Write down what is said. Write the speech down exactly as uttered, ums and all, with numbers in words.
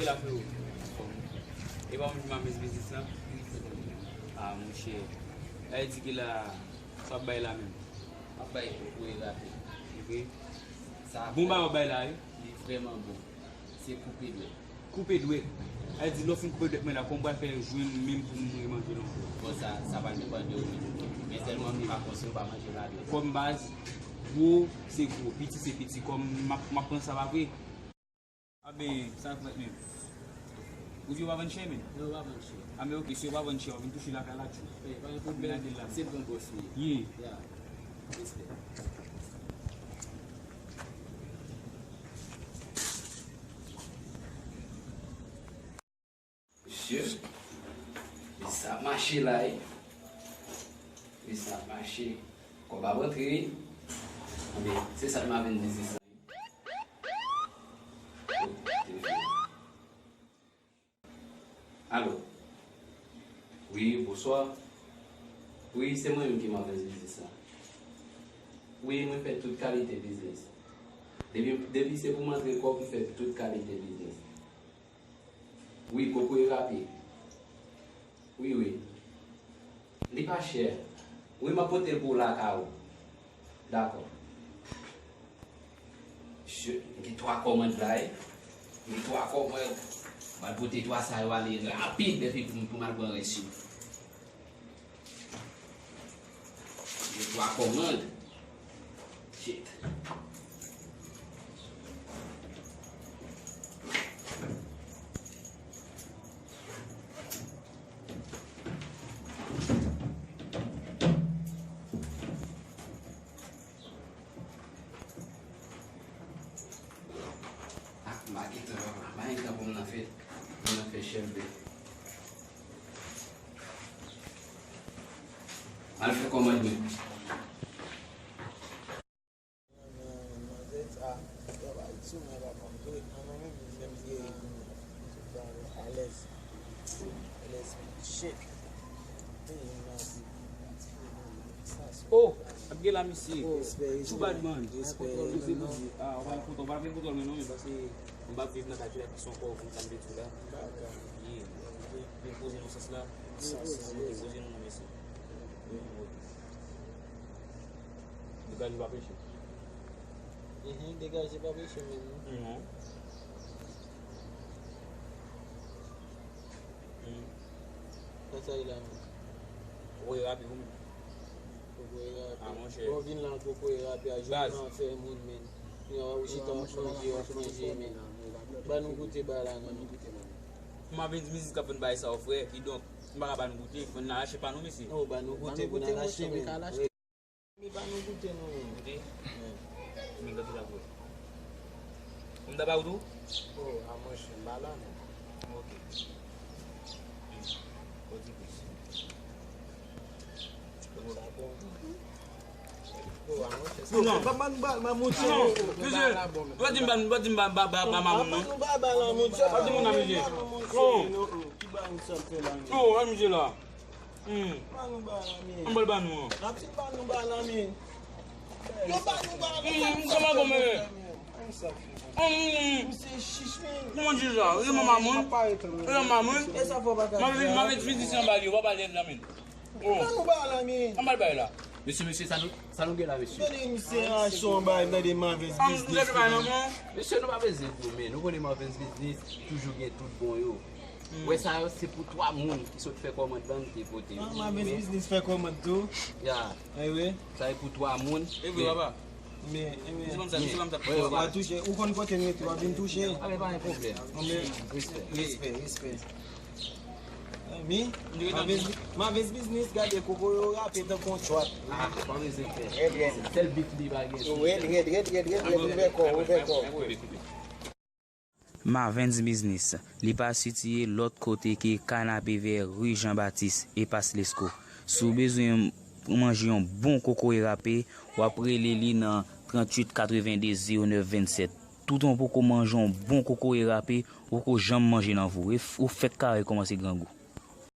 La freo. E pa mwen ki mavèz biznis la? A monchè. Sa vle di ke la, sa w ap bay la menm? M ap bay kokoye rape. Ok. Sa bon bagay w ap bay la wi. Li vrèman bon. Se koupe dwèt. Koupe dwèt. Sa vle di lè w fin koupe dwèt mwen la, kòman m pral fè jwenn menm pou m remanje l ankò? Bon, sa, sa pral depann de ou menm. Men sèlman m pa konseye w pa manje ladwèt. Kòm baz, gwo se gwo, piti se piti. Kòm m ap, m ap pran sa pa vre. Abe, sa fèt menm? Ou di yo pa vann chè menm? Non, yo pa vann chè. Abe, ok, si yo pa vann chè, w ap vin touche lakay la tjou. Eh, pa gen pwoblèm. Se bon bòs li ye. Ye. Ya. Respè. Mesye, biznis ap mache la, wi. Biznis ap mache. Kòb ap rantre, wi. Anben, se sa k mavèz biznis la. Oh, telefòn. Alo. Wi, bonswa. Wi, se mwen menm ki mavèz biznis la. Wi, mwen fè tout kalite biznis. Depi, depi se pou m antre kòb, m fè tout kalite biznis. Wi, kokoye rape. Wi, wi. Li pa chè. Wi, m ap pote l pou w lakay ou. Dakò. Je, m gen twa kòmand la, wi. M gen twa kòmand. M al pote twa sa yo ale rapid, epi pou, pou m al pran rès yo. Gen twa kòmand. Shit. Ah, m pa gen tan, papa. M pa gen tan pou m nan fè, pou m nan fè chèlbè. Al fè kòmand mwen. Manzè sa, travay sou mwen, papa. M tou ret nan men, men m vle m vire. Alèz. Alèz, shit. Oh, ap gen la, mesye. Too bad, man. Respè. Kontwòl, kontwòl, kontwòl. Ah, w pa gen kontwòl, w pa gen kontwòl, men non, men paske m p ap viv nan katye la ki son kò, konn sa m te di w la. Yeah. Vin poze nan sans la. Vin poze nan, mesye. Degaje pa peche. Mhm, degaje pa peche menm non. Non. Hmm. Sa sa ye la menm? Kokoye rape ou menm? Kokoye rape. Ah, monchè. Bon, vin la kokoye rape a, jodi an fè moun menm. Kounye a w ap chita w ap manje, w ap manje menm. Ba nou goute ba la menm. M ap vin di mizik k ap vann bagay sa yo, frè. Kidonk, m pa ka ba nou goute, fò n al achte pa nou, mesye. Oh, ba nou goute pou n al achte menm. Men ba nou goute non menm. Goute? Men gade la pou. Ou m ta ba ou tou? Oh, a monchè, m pa la non. Ok. Bon, di plis. Sa bon. Oh, a monchè, sa. Non, pa ban ba, ba monchè. Non, mesye, pa di m ba, pa di m ba, ba, ba, ba mamoun non. Pa ban nou ba, ba la monchè. Pa di moun nan, mesye. Non. Ki ba nou sa fè la menm? Non, a misye la. Hmm. Ban nou ba la men. Ann ba l ba nou an. N ap di ban nou ba la men. Yo ba nou ba la men. Hmm, kòman bon men? An sa fè. Hmm. Misye chich men. Kòman di sa? Yo mamoun. Yo mamoun. E sa fò pa ka. Mwen vin, mwen vin fizisyen anba li, yo pa pale nan men. Oh. Ban nou ba la men. Ann ba l bay la. Mesye, mesye, sa nou, sa nou gen la, mesye? Tande misye a cho anba, m tande mavèz biznis. Mesye, nou pa bezwen goumen. Nou konnen mavèz biznis toujou gen tout bon yo. Wè sa yo, se pou twa moun ki sot fè kòmand lan, m te pote yo. Ah, mavèz biznis fè kòmand tou? Ya. Ewe. Sa e pou twa moun. Ewe, papa. Men, men. Misye pa m sa, misye pa m sa. Wè, wè. W a touche. Ou konn kote m rete, w a vin touche. Ah, men pa gen pwoblèm. Respè. Respè, respè. Mi, mavèz, mavèz biznis, gade koko yo rape tankou yon tchwat. Ah, pa bezwen fè. Sèl bif li pa gen. Rèd, rèd, rèd, rèd, rèd, rèd, ouvè kò, ouvè kò. Mavens Biznis, li pa sitiye lòt kote ke Kanapevè, ri Jan Batis, e Pas Lesko. Si w bezwen manje yon bon kokoye rape, w ap rele li nan tranntuit katrevende zewo nèf vennsèt. Toutan w poko manje yon bon kokoye rape, ou poko janm manje nan vi w. E f-, ou fèk kare kòmanse grangou.